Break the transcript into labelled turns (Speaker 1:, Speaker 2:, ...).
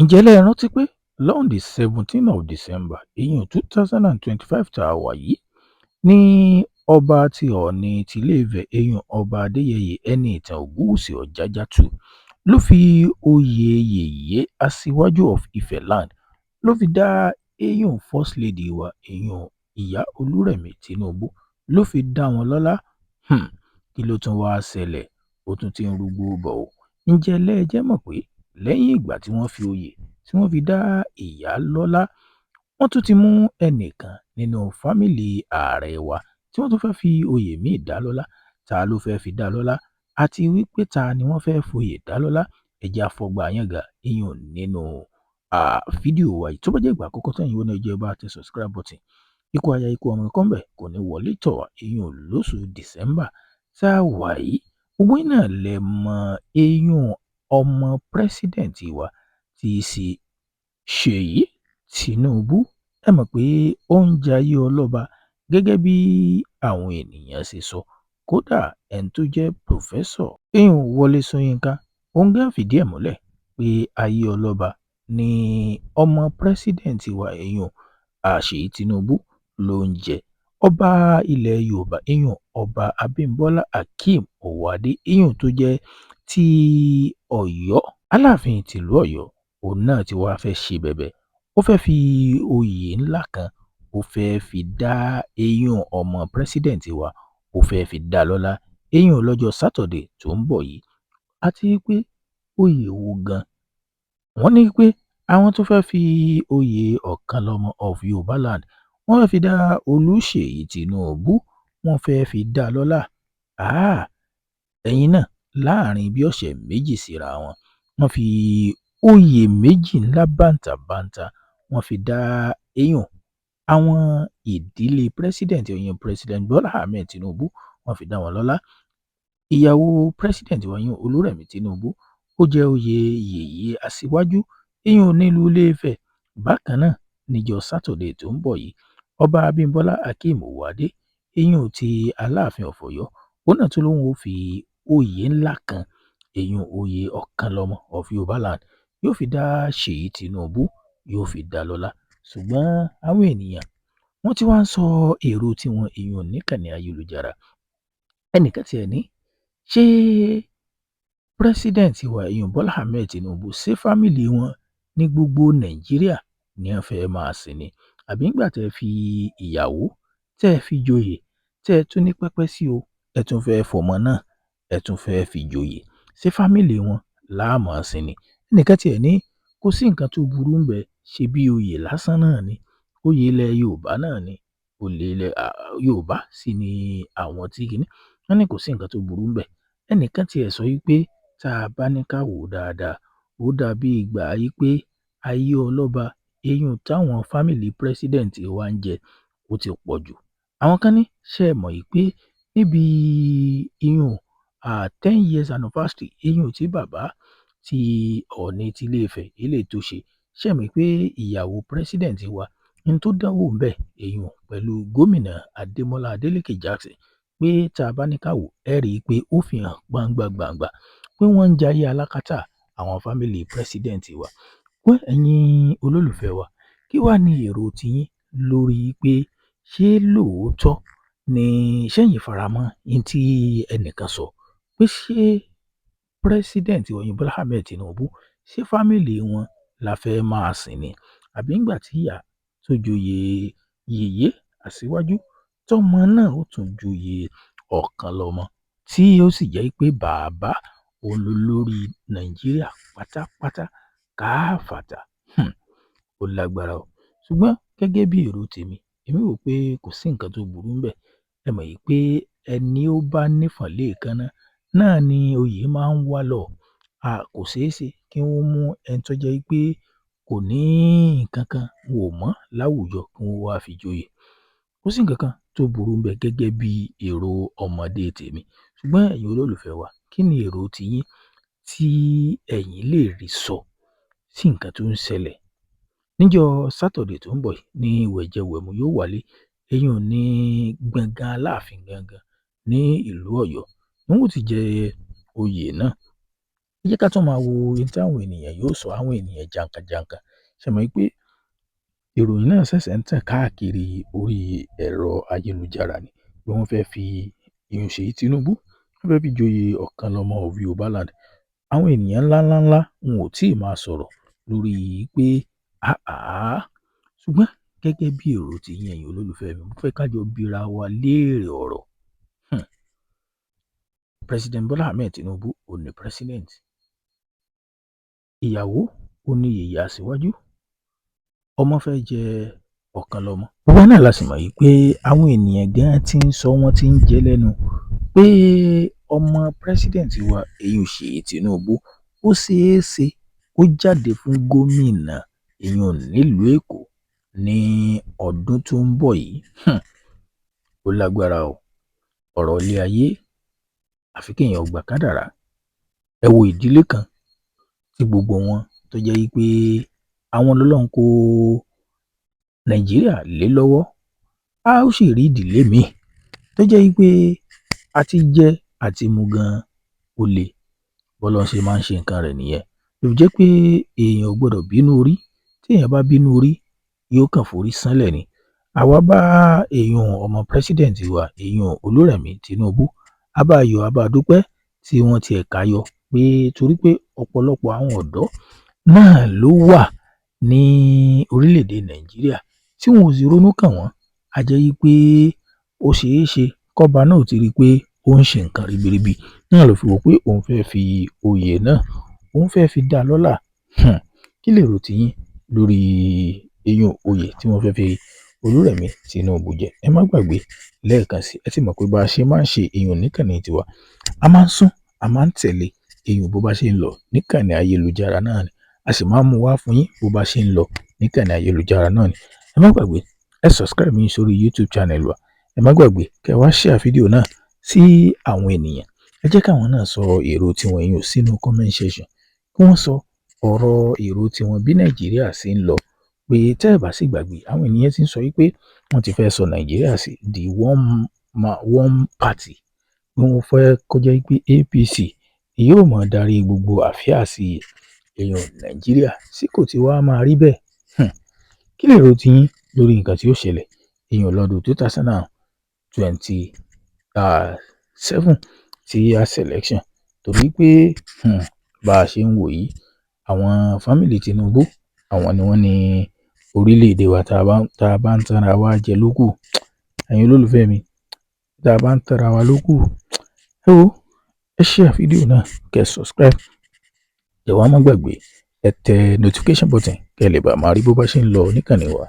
Speaker 1: Ǹjẹ́ lẹ rántí pé on the 17 of December, ìyún 2025 tá a wà yìí, ní ọba tí òní tilé-ìfẹ́, eyín Ọba Adéyẹyẹ Ẹnìtàn Ògúnwúsì Ọ̀jájá 2, ló fi oyè yẹyẹ Aṣíwájú of Ife land ló fi dá eyín First Lady wa, ìyún Ìyá Olùrẹmi Tìǹbù, ló fi dá wọn lọ́lá. Kí ló tún wáá ṣẹlẹ̀? Ó tún ti ń rúgbòó bò ó. Ǹjẹ́ lẹ jẹ́ mọ̀ pé lẹ́yìn ìgbà tí wọ́n fi oyè tí wọ́n fi dá ìyá lọ́lá, wọ́n tún ti mú ẹnìkan nínú fámìlì ààrẹ wa tí wọ́n tún fẹ́ẹ́ fi oyè mi-ín dá lọ́lá. Ta ló fẹ́ẹ́ fi dá lọ́lá, àti wípé ta ni wọ́n fẹ́ẹ́ fọyẹ́ dá lọ́lá? Ẹ jẹ́ á fọgbá yángá ìyún nínú fídíò wa yìí. Tó bá jẹ́ ìgbà àkọ́kọ́ tẹ́yin wò ní, ẹ jọ̀ọ́ ẹ bá tẹ subscribe button. Ikú aya, ikú ọmọ ẹ̀kọ́ ńbẹ̀ kò ní wọlé tọ̀ wá, ìyún lóṣù December tá a wà yìí. Gbogbo yín náà lẹ mọ eyín ọmọ president wa tí í ṣe Ṣèyí Tinubu. Ẹ mọ̀ pé ó ń jayé ọlọ́ba gẹ́gẹ́ bí àwọn èèyàn ṣe sọ. Kódà ẹni tó jẹ́ professor, ìyún Wọlé Sọ̀yìnkà, òun gan fìdí ẹ̀ múlẹ̀ pé ayé ọlọ́ba ni ọmọ president wa, ìyún Ṣèyí Tinubu, ló ń jẹ́. Ọba ilẹ̀ Yorùbá, ìyún Ọba Abimbola Akeem Owoade, ìyún tó jẹ́ ti Ọ̀yọ́, Aláàfin tìlú Ọ̀yọ́, òun náà tí wàá fẹ́ẹ́ ṣe bẹbẹ. Ó fẹ́ẹ́ fi oyè ńlá kan, ó fẹ́ẹ́ fi dá eyín ọmọ president wa, ó fẹ́ẹ́ fi dá lọ́lá, eyín lọ́jọ́ Saturday tó ń bọ̀ yìí. Àti pé oyè wo gan? Wọ́n ní pé àwọn tó fẹ́ẹ́ fi oyè Ọ̀kànlọ́mọ of Yorùbá land, wọ́n fẹ́ẹ́ fi dá Olùṣèyí Tìǹbù, wọ́n fẹ́ẹ́ fi dá a lọ́lá. Háà, ẹ̀yin náà, láàrin bíi ọ̀sẹ̀ méjì síra wọn, wọ́n fi oyè méjì ńlá bàǹtàbanta, wọ́n fi dá eyín àwọn ìdílé president, ìyẹn President Bola Ahmed Tinubu, wọ́n fi dá wọn lọ́lá. Ìyàwó president wa, ìyún Olúrẹ̀mí Tinubu, ó jẹ́ oyè yèyé aṣíwájú, ìyún nílùú Ilé-Ifẹ̀. Bákan náà, níjọ́ Saturday tó ń bọ̀ yìí, Ọba Abimbola Akeem Owoade, ìyún ti Aláàfin of Ọ̀yọ́, òun náà tún lóun ó fi oyè ńlá kan, ìyún oyè Ọ̀kànlọ́mọ of Yorùbá land, yóò fi dá Ṣèyí Tinubu, yóò fi dá lọ́lá. Ṣùgbọ́n àwọn ènìyàn, wọ́n ti wá ń sọ èrò tiwọn, ìyún níkànnì ayélujára. Ẹnìkan tiẹ̀ ní, ṣé president wa, ìyún Bọ́lá Ahmed Tinubu, ṣé family wọn ní gbogbo Nàìjíríà ní wọ́n fẹ́ẹ́ máa sìn ni? Àbí ńgbà tẹ́ ẹ fi ìyàwó tẹ́ ẹ fi joyè, tẹ́ ẹ tún ní pẹ́pẹ́ sí o, ẹ tún fẹ́ẹ́ fọmọ náà, ẹ tún fẹ́ẹ́ fi joyè, ṣé family wọn láàmú sìn ni? Ẹnìkan tiẹ̀ ní kò sí nǹkan tó burú ńbẹ̀, ṣe bí oyè lásán náà ni, oyè ilẹ̀ Yorùbá náà ni, oyè ilẹ̀ Yorùbá sì ni àwọn tí kìíní. Wọ́n ní kò sí nǹkan tó burú ńbẹ̀. Ẹnìkan tiẹ̀ sọ wípé tá a bá ní ká wò ó dáadáa, ó dàbí ìgbà wípé ayé ọlọ́ba, eyín táwọn family president wa ń jẹ, ó ti pọ̀ jù. Àwọn kan ní, ṣé ẹ mọ̀ wípé níbi ìyún 10 years anniversary, eyín tí bàbá tí Ọọ̀ni ti Ilé-Ifẹ̀ eléyìí tó ṣe, ṣé ẹ mọ̀ pé ìyàwó president wa ní tó dánwò ńbẹ̀, eyín pẹ̀lú Gómìnà Adémọlá Adélékè Jackson, pé tá a bá ní ká wò, ẹ rí i pé ó fi hàn gbangba gbangba pé wọ́n ń jayé alákatá, àwọn family president wa. Wọ́n, ẹ̀yin olólùfẹ́ wa, kí wàá ní èrò tiyín lórí pé ṣé lóòótọ́ ni sẹ́yìn faramọ́ ní tí ẹnìkan sọ pé ṣé president òyìnbó Bọ́lá Ahmed Tinubu, ṣé family wọn la fẹ́ẹ́ máa sìn ni? Àbí ńgbà tí ìyá tó joyè yèyé aṣíwájú, tọmọ náà ó tún joyè Ọ̀kànlọ́mọ, tí ó sì jẹ́ pé bàbá òun lólórí Nàìjíríà pátápátá káfàtà? Ó lágbára o. Ṣùgbọ́n gẹ́gẹ́ bí èrò tèmi, èmi wò pé kò sí nǹkan tó burú ńbẹ̀. Ẹ mọ̀ yìí pé ẹni ó bá nífọ̀n léèékánná náà ni oyè máa ń wá lọ. A kò ṣeé ṣe kí wọ́n mú ẹni tó jẹ́ pé kò ní nǹkan kan, wọn ò mọ̀ láwùjọ, kí wọ́n wáá fi joyè. Kò sí nǹkan kan tó burú ńbẹ̀ gẹ́gẹ́ bí èrò ọmọdé tèmi. Ṣùgbọ́n ẹ̀yin olólùfẹ́ wa, kí ni èrò tiyín tí ẹ̀yin lè rí sọ sí nǹkan tó ń ṣẹlẹ̀ níjọ́ Saturday tó ń bọ̀ yìí ní wẹ̀jẹwẹ̀mu yóò wálé, eyín ò ní gbọ̀ngàn Aláàfin gangan ní ìlú Ọ̀yọ́ ní wọ́n ti jẹ oyè náà? Ẹ jẹ́ ká tún máa wo ohun tí àwọn ènìyàn yóò sọ, àwọn ènìyàn jàǹkànjàǹkàn. Ṣẹ mọ̀ wípé ìròyìn náà ṣẹ̀ṣẹ̀ ń tàn káàkiri orí ẹ̀rọ ayélujára ni pé wọ́n fẹ́ fi ìyún Ṣèyí Tinubu, wọ́n fẹ́ fi joyè Ọ̀kanlọ́mọ of Yorùbá land. Àwọn ènìyàn ńlá ńlá ńlá wọn ò tí ì máa sọ̀rọ̀ lórí pé àá. Ṣùgbọ́n gẹ́gẹ́ bí èrò tiyín, ẹ̀yin olólùfẹ́ mi, mo fẹ́ ká jọ bira wa léèrè ọ̀rọ̀. President Bola Ahmed Tinubu ò ní president, ìyàwó ò ní yèyé aṣíwájú, ọmọ fẹ́ jẹ́ Ọ̀kanlọ́mọ. Gbogbo wa náà la sì mọ̀ yìí pé àwọn ènìyàn gan ti ń sọ, wọ́n ti ń jẹ́ lẹ́nu pé ọmọ president wa, èyí Ṣèyí Tinubu, ó ṣeé ṣe kó jáde fún gómìnà ìyún nílùú Èkó ní ọdún tó ń bọ̀ yìí. Ó lágbára o. Ọ̀rọ̀ ilé ayé, àfi kéèyàn gba kádàrá. Ẹ wo ìdílé kan tí gbogbo wọn tó jẹ́ wípé àwọn lọ́lọ́run kó Nàìjíríà lé lọ́wọ́, a ó sì rí ìdílé míì tó jẹ́ wípé àti jẹ àti mu gan-an ó le. Bọ́lọ́run ṣe máa ń ṣe nǹkan rẹ̀ nìyẹn. Ló fi jẹ́ pé èèyàn ò gbọ́dọ̀ bínú orí. Tí èèyàn bá bínú orí, yóò kàn forí sánlẹ̀ ni. Àwa bá èèyàn ọmọ president wa, èèyàn Olúrẹ̀mí Tinubu, a bá yọ̀, a bá dúpẹ́ tí wọ́n tiẹ̀ ká yọ pé torí pé ọ̀pọ̀lọpọ̀ àwọn ọ̀dọ́ náà ló wà ní orílẹ̀-èdè Nàìjíríà tí wọn ò sì ronú kàn wọ́n. A jẹ́ wípé ó ṣeé ṣe kọ́ba náà ò ti rí i pé ó ń ṣe nǹkan ribiribi náà ló fi wò pé òun fẹ́ẹ́ fi oyè náà, òun fẹ́ẹ́ fi dá a lọ́lá. Kí lèrò tiyín lórí eyín oyè tí wọ́n fẹ́ẹ́ fi Olúrẹ̀mí Tinubu jẹ? Ẹ má gbàgbé lẹ́ẹ̀kan sí, ẹ ti mọ̀ pé bá a ṣe máa ń ṣe èèyàn níkànnì tiwa, a máa ń sún, a máa ń tẹ̀lé èèyàn bó bá ṣe ń lọ níkànnì ayélujára náà ni, a sì máa ń mú wá fún yín bó bá ṣe ń lọ níkànnì ayélujára náà ni. Ẹ má gbàgbé, ẹ subscribe yín sórí YouTube channel wa. Ẹ má gbàgbé kẹ́ wá share fídíò náà sí àwọn ènìyàn. Ẹ jẹ́ káwọn náà sọ èrò tiwọn yìí sínú comment section, kí wọ́n sọ ọ̀rọ̀ èrò tiwọn bí Nàìjíríà ṣe ń lọ. Pé tẹ́ ẹ bá sì gbàgbé, àwọn ènìyàn ti ń sọ wípé wọ́n ti fẹ́ sọ Nàìjíríà sí di one party, bí wọ́n fẹ́ kó jẹ́ pé APC yóò máa darí gbogbo affairs èèyàn Nàìjíríà, sí kò tí wàá máa rí bẹ́ẹ̀. Kí lèrò tiyín lórí nǹkan tí ó ṣẹlẹ̀ èèyàn lọ́dún 2027 tí a ṣe election? Torí pé bá a ṣe ń wò yìí, àwọn family Tinubu, àwọn ni wọ́n ní orílẹ̀-èdè wa. Tá a bá ń tanra wa jẹ ló kù, ẹ̀yin olólùfẹ́ mi, tá a bá ń tanra wa ló kù. Ẹ wo, ẹ share fídíò náà, kẹ́ ẹ subscribe, ẹ wá má gbàgbé, ẹ tẹ notification button kẹ́ ẹ lè bá máa rí bó bá ṣe ń lọ níkànnì wa.